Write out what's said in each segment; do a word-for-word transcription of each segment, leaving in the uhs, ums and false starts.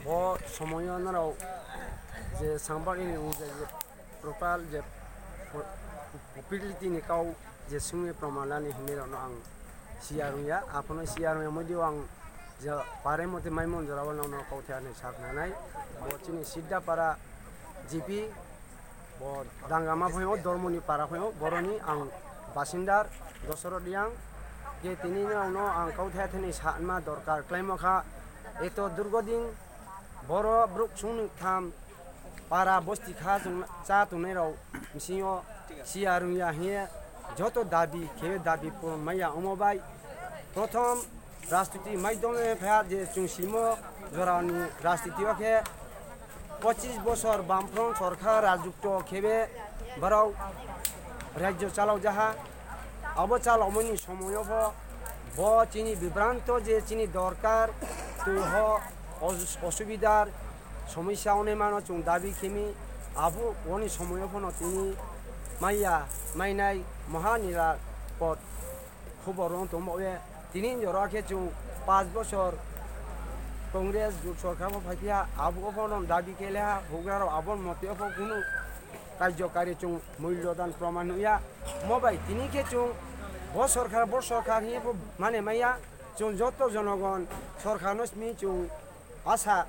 Bo somoyo norok je sangbar ini wngkha je propal je po-, popility ni kau je sungwi promanani hinwi rokno ang siya rwngya, aphano siya rwngya moidio ang je pare mote maimon jorao nokno kau thani sak nanai. Bo chini Siddhapara G P, bo Dangama phaio, Dormoni para phaio, boroni ang basindar Dosoro Diang. Ke tini nokno ang kau thani sakma dorkar klaimo kha. Eto durgodin boro bruk sungni tham para bosti kha chwng cha tongnai rok bisingo siya rwngya hiye joto dabi khe dabi puron maya omo bai. Prothom rajniti maidome pha je chwng simo jorani rajniti o khe pochis bosor Bamfront sorkar rajyukto khebe borok rajyo chalok jaha. Abo chalokmani somoyo pho bo chini bibranto je chini dorkar twi ho os-, osubidar somosya onai mano chwng dabi khemi abo oni somoyo phono tini maya mainai moha nira pod khobor rong tongbo ye tini jora khe chwng panch bosor Congress jut sorkar pho phai phiya abo phono dabi khe leha hugra rok abo mote pho kunu karjokari chwng mulyodan proman nukya. Mo bai tini khe chwng bo sorkar, bo sorkar hiye bo mane maya. Chwng joto jonogon sorkarno simi chwng asa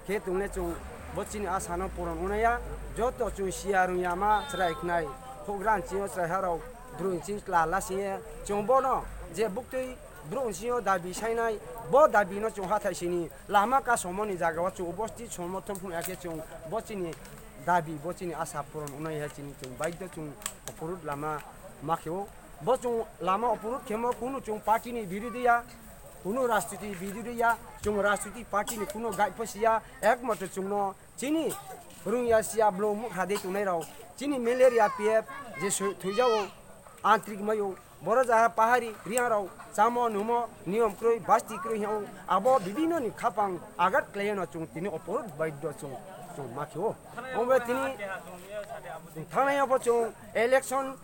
khe tongle chwng bo chini asano puron wnaya. Joto chwng siya rwngya ma chwrai khnai hugra nchio chwrai harok droi nching chwla la siye chwng bono je buktwi bro nchio dabi sainai bo dabino chwng hathai sini lama kasomoni jagao chwng ubosthi somorthon phunukya khe chwng bo chini dabi, bo chini asa puron wnai hai chini chwng baidho chwng oporut lama ma khe-o. Bo chwng lama oporut khemo kunu chwng party ni birodhi ya, kunu rajniti birodhi ya, chwng rajniti party ni kunu guide pho siya, ekmatro chwngno chini rwngya siya blong mukha de tongnai rok, chini malaria P F je soi-, thwijao, antrik mayo, boro jaha pahari riyang rok chamo numo niyom kroi basti kroi heo, abo bibino ni khapang agat klayeno chwng tini oporut baidho chwng, chwng ma khe-o. Omo tini thangnai abo chwng election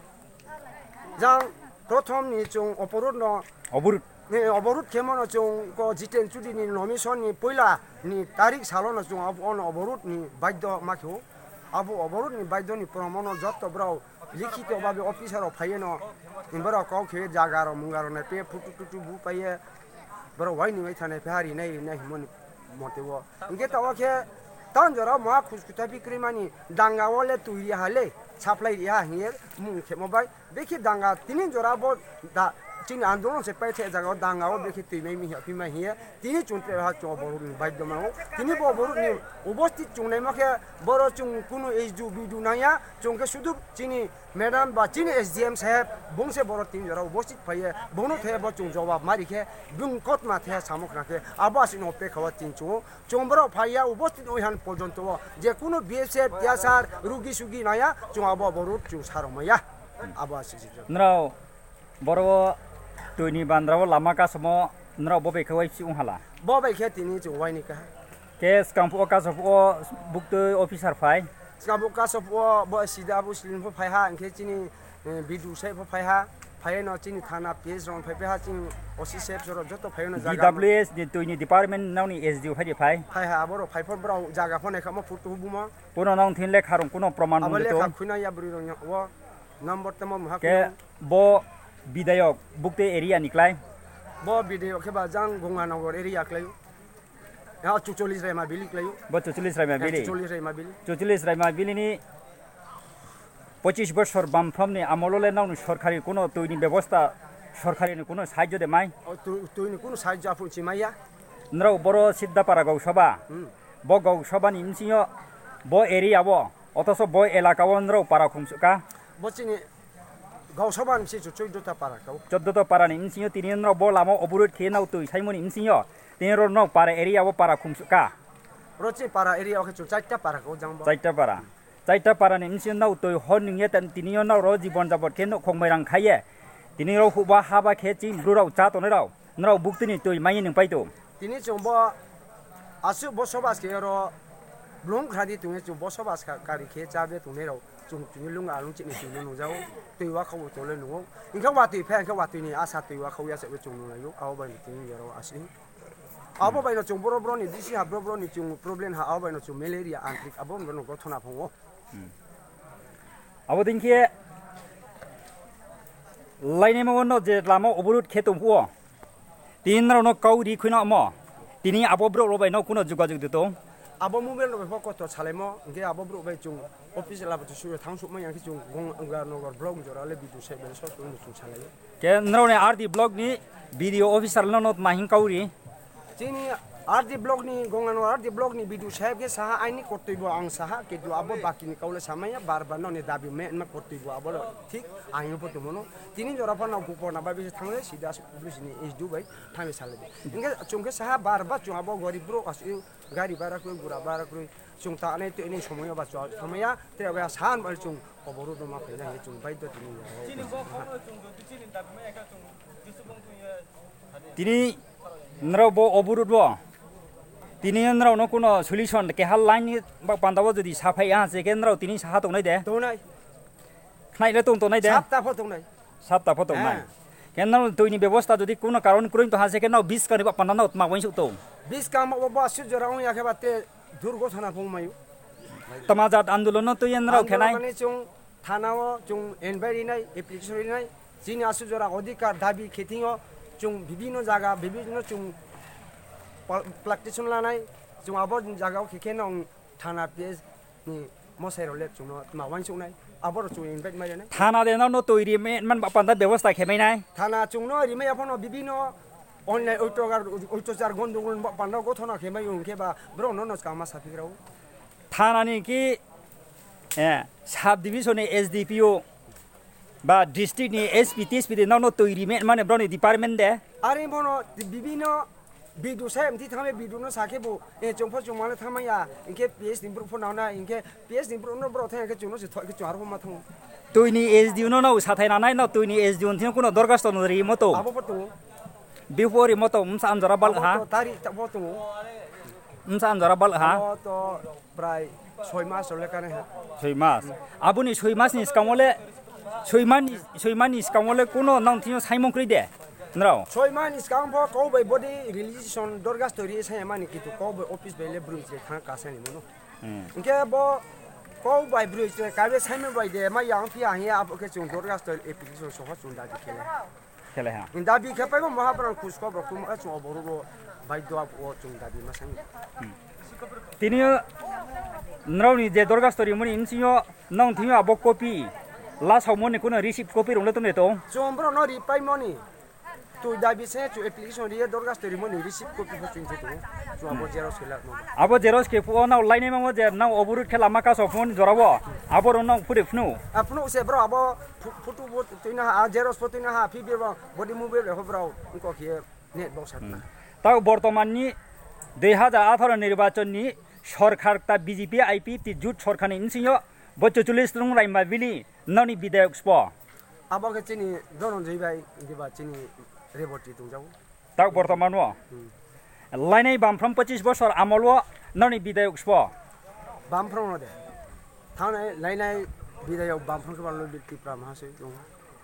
jang prothom ni chwng oporut no oborut. Ni oborut khemo no chwng ko Jiten Chudri ni nomination ni poila ni tarik salo no chwng abo ono oborut ni baidho ma khe-o. Abo oborut ni baidho ni promo no joto borok likhito babe officer rok phaiye no borok kok khe jaga rok munga rok nai pe phutu tutu bu paiye borok wai ni wai thanai pe hari nai ri nai himo ni mote o. Hingke tawa khe tan jora ma khus kutha bikri mani danga o le twi ri ha le supply ri ha hinge mung khemo bai. Bekhe danga tini jora bo da chini andolon se pai the jaga o danga o bekhe twi mai mi hi phi mai hiye tini chuntre ha cho bo rung bai do ma o. Tini bo bo ni ubosthit chung nai ma khe boro chung kunu S D O B D O nang ya chung khe sudu chini madam ba chini S D M saheb bung se boro tini jora ubosthit phai ye bung no the bo chung jawab mari khe bung kot ma the samok na khe abo asino pe khawa tin chung o. Chwng borok phai ya, ubosthit oi han porjonto o je kunu B S F, T S R, rugi sugi naya, chwng abo borok chwng sarok maya. Abo aswk se. Nrao boro o twi ni bandra o lama kasamo nrao bo bai khe uaipsi wng hala. Bo bai khe tini chwng uaini kaha. Khe swkang phuo kaso phuo buktwi officer phai. Swkang phuo kaso phuo bo sida abo slim pho phai ha, hwnkhe chini eh, B D O sai pho phai ha, phai no chini thana P S rok phai phai ha, chini O C saheb rok joto phai no jaga D W S ni twi ni department nang ni S D O phai di phai. Phai ha, abo rok phai pho borok jaga pho nai kha mo photo bumo. Kuno nang thin lekha rong kuno proman abo mung lekha to. Khuina ya bwrwi rok o number tamo maha. Ke kuno. Bo bidayok bukte area ni klai. Bo bidayok khe ba jang Gonganagar area klai. Ya, chucholis Raima Bili klaio. Bo chucholis Raima Bili. Chucholis Raima Bili. Chucholis Raima Bili ni pochis bosor bamphram ni amolo le nokni sorkari kuno twi ni bebosta, sorkari ni kuno sahajyo de mai? O, twi, twi ni kuno sahajyo aphuru chi maya. Nrao boro Siddhapara Gausabha. Hmm. Bo Gausabha ni bsingyo bo area o, otoso bo elaka o nrao para khumsukha. Bo chini Gausabha ni bisi chuddo ta para kau. Chuddo ta para ni bsingyo tini rok bo lama oborot khe nao twi saimoni bsingyo. Tini rok nok para area o para khumsuk ka. Rochi para area o khe chwng chaita para kau jang bo. Chaita para. Chaita para ni bsingyo nao twi hor nungya tini yo nao ro jibon jabot khe nok khong mai rang khaiye. Tini rok huba haba khe chini bru rok cha tonwi rok. Norok buktini twi manye nwng paito. Tini chwng bo aswk bosobas khe oro blong khradi tongwi chwng bosobas kha kari khe chabe tongnai rok chwng tini lung alung chini twi nungjago twi wakhao tole nungo hwnkhe watwi phai hwnkhe watwini asa twi wakhao ya chwng nunglaio abo bai tini oro aswk. Abo bai no chwng boro boro ni bisi ha boro boro ni chwng problem ha abo bai no chwng malaria antrik abo no gothona phungo. Abo din khe lainai mo no je lama oborot khe tong phuo. Tin rok no kau ri khuino mo. Tini abo bro bai no kuno jugajug de to. Abo mobile rok bai kotor salaimo, hingke abo borok bai chwng office labo to suyo thang sukma yang khe chwng Gonganagar block jora le video sai bai sos bai chwng salai. Ke nrok ni R D block ni B D O officer no not mahing kauri. Chini R D block ni Gonganagar R D block ni B D O saheb khe saha aini kortoi bo ang saha ke do abo baki ni kaule samaya bar bar no ni dabi me ma kortoi bo abo thik ang yo poto mono. Tini jora phano gupor na bai bisi thangle sida office ni S D O bai thangwi salai. Hingke chwng khe saha bar bar chwng abo gorib borok asu gari bara kwrwi gura bara kwrwi chwng ta anai twi nai somoyo ba chwng somoya tre ba san bai chwng oborot ma khaina hinwi chwng bai do tini. Tini nrok bo oborot bo tini nrok no kuno solution keha line ni bak panda o jodi saphai ya se ke nrok tini saha tongnai de. Tongnai. Khnai le tong tongnai de. Sapta pho tongnai. Sapta pho tongnai. Heh. Ke nrok twi ni bebosta jodi kuno karon kwrwi to ha se ke nrok bis kani bak panda no tma wain suk to. Bis kam bo bo asu jora ong ya khe ba te durgo thana phung mayu. Tama jat andolon no twi nrok khenai. Andolon ni chwng thana o chwng enbai rinai application rinai. Chini asu jora odhikar dabi kheting o chwng bibino jaga bibino chwng pal-, plantation lanai chwng abo jaga o khe khe nong thana P S ni mosai rok le chwngno tma wansuknai, abo rok chwng invite mai rwnai. Thana de no, no twi ri me-, man ba panda bebosta khe mai nai. Thana chwngno rimai aphano bibino online oitogar, oitochar gondogol ba panda gothona khe mai hwnkhe ba borok no no kama saphik rao. Thana ni ki, eh, sub division ni S D P O ba district ni S P T S P de no, no twi ri me-, mane bro ni department de. Ari bono bibino B D O sai mti thangme B D O no sakhe bo, eh, chwng pho chwng mane thangma ya, hinkhe P S ni borok pho nang na, hinkhe P S ni borok no borok thang khe chwng no se thok khe chwng aro ma thang. Twi ni S D O no no sathai nanai no, twi ni S D O ni thing kuno dorgas to no ri mo to. Abo pho tongo. Bipo ri mo to, msa anjora bal ha. Abo to tari ta pho tongo. Msa anjora bal ha. Abo to prai soi mas le kane ha. Soi mas. Aboni soi mas ni skang le, soi man ni, soi man ni skang le kuno nang thing saimong kri de. Nrao. Soi mani skang pho kau bai body realization dorgas to ri sai mani kitu kau bai office bai le brui je thang ka sai ni mono. Hmm. Hinkhe bo kau bai brui je ka be sai me bai de ma yang phi ang ya abo khe chwng dorgas to application soho chwng dabi khele. Khele ha. Dabi khe pai bo maha pran khus ko bo kum a chwng oboru ro bai do abo chwng dabi ma sai. Hmm. Tini nrao ni je dorgas to ri moni insinyo nang thing abo copy la sao moni kuno receipt copy rong le tong de to. Chwng bro no ri pai moni. Twi dabi se chu application riye dorgas to rimoni receipt copy pho chwng se tongo. Chu abo xerox khe lak no. Abo xerox khe phuo nao lainai mamo je nao oborot khe lama kaso phone jorabo. Abo rong nao phuri phunu. Aphunu se bro abo phu-, photo bo twi na ha, xerox pho twi na ha, phi biro body mobile ho bro. Nko khe net box hat na. Hmm. Tao bortoman ni dui hajar atharo nirbachon ni sorkar ta B J P I P T jut sorkar ni nsingo bo chuchulis rung raima bili noni bidayok spo. Abo khe chini Dhananjay bai, diba chini Reboti tongjago. Tak bortoman o. Hmm. Lainai bamphrom pochis bosor amol o noni bidayok spo. Bamphrom no de. Thangnai lainai bidayok bamphrom khe ba Lobit Tipra Mahasoi tongo.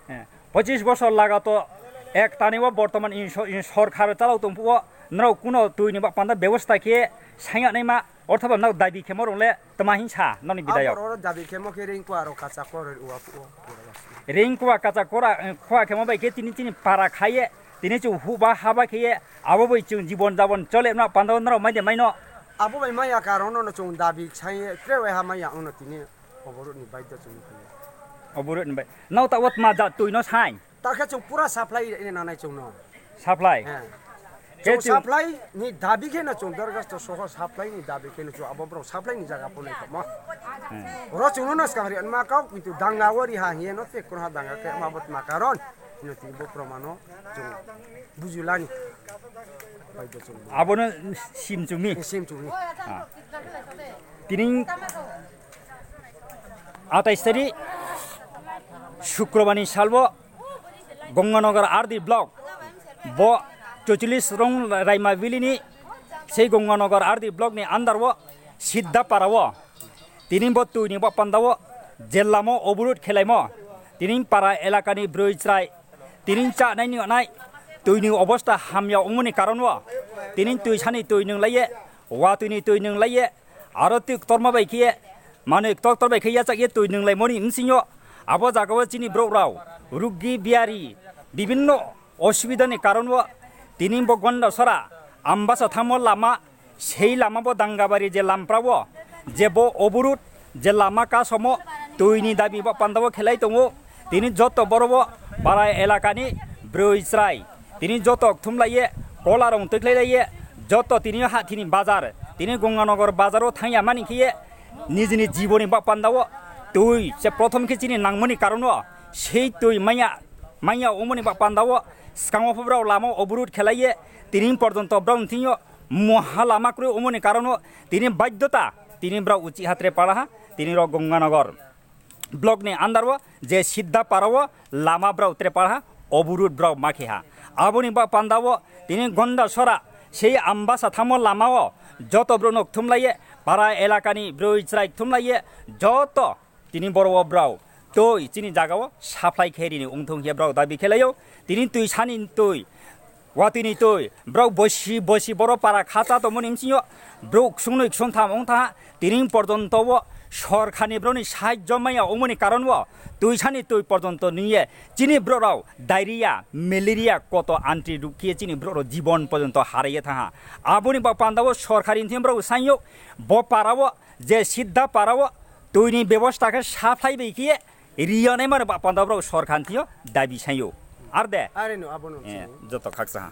Eh, pochis bosor lagato ek tani o bortoman in so-, in sorkar chalok tong phuo norok kuno twi ni ba panda bebosta khe saiya naima. Orthoba nok dabi khemo rong le tma hin sa nokni bidayok. Abo oro dabi khemo khe ring kua ro kacha kor ua phuo. Ring kua kacha kora, eh, khua khemo bai khe tini chini para khaye, tini chu hu ba ha ba kheye, abo bai chwng jibon jabon chole na panda norok mai de mai no. Abo bai maya karon no chwng dabi sai tre bai ha maya ono tini oborot ni bai do chwng. Oborot ni bai. Nau ta ot ma ja twi no sai. Takhe chwng pura supply ri nanai chwngno. Supply? He. Khe chwng chwng supply ni dabi khe no chwng dorgas to soho supply ni dabi khe no chwng abo borok supply ni jaga phone kha mo. He. Oro chwngno no swkang ri ma kau kintu danga o ri ha hiye no te kun ha danga khe ma bot ma karon. No ti bo promano chwng bujulani. Bai do chwng. Abono sim chumi. Sim chumi. Ah. Tini atais tarik Shukrobani salbo Gonganagar R D block bo chocholish rong Raima valley ni sei Gonganagar R D block ni under o Siddhapara o tini bo twi ni bo panda o jel lama oborot khelaimo tini para elaka ni broi chwrai tini cha nai ni nai Twi ni obosta hamya wngmani karon o tini twi sani twi nwng laiye, watwi ni twi nwng laiye, aro twi ktorma bai khe manwi ktortor bai khe yachak ye twi nwng laimani bsing o abo jaga o chini borok rok rugi biyari bibinno osubida ni karon o tini bo Gondasora Ambasa thangmo lama, sei lama bo Dangabari je lampra o je bo oburut je lama kasomo twi ni dabi bo panda o khelai tongo. Tini joto boro o para elaka ni bwrwi chwrai tini joto kthum laiye kola rong twi khlai laiye joto tini hathini bazar tini Gonganagar bazar o thangya mani khe ye nijini jiboni ba panda o twi se prothom khe chini nangmani karon o sei twi manya manya wngmani ba panda o swkango pho borok lama oburut khelai ye tini porjonto borok thing yo moha lama kwrwi wngmani karon o tini baidhota tini borok uchi hatre para ha tini rok Gonganagar block ni under o je Siddha para o lama borok tre para ha oburut borok ma khe ha. Aboni ba panda o tini Gondasora sei Ambasa thangmo lama o joto borok no kthum laiye para elaka ni bwrwi chwrai kthum laiye joto tini boro o borok twi chini jaga o supply khe rini wngthung hiya borok dabi khe laio. Tini twi sani twi watwi ni twi borok bosi bosi boro para khacha tongmani bsing o borok ksung nwi ksung tham wng tha tini porjonto o sorkar ni borok ni sahajyo maya wngmani karon o twi sani twi porjonto nwi ye chini borok rok diarrhea malaria koto antri ruk khe chini borok rok jibon porjonto harai ye tha ha. Aboni ba panda o sorkar ni thim borok sai o bo para o je Siddha para o twi ni bebosta khe supply bai khe riya nai mani ba panda borok sorkar thio dabi sai o ar de. Are no abono Eh, joto khaksa ha.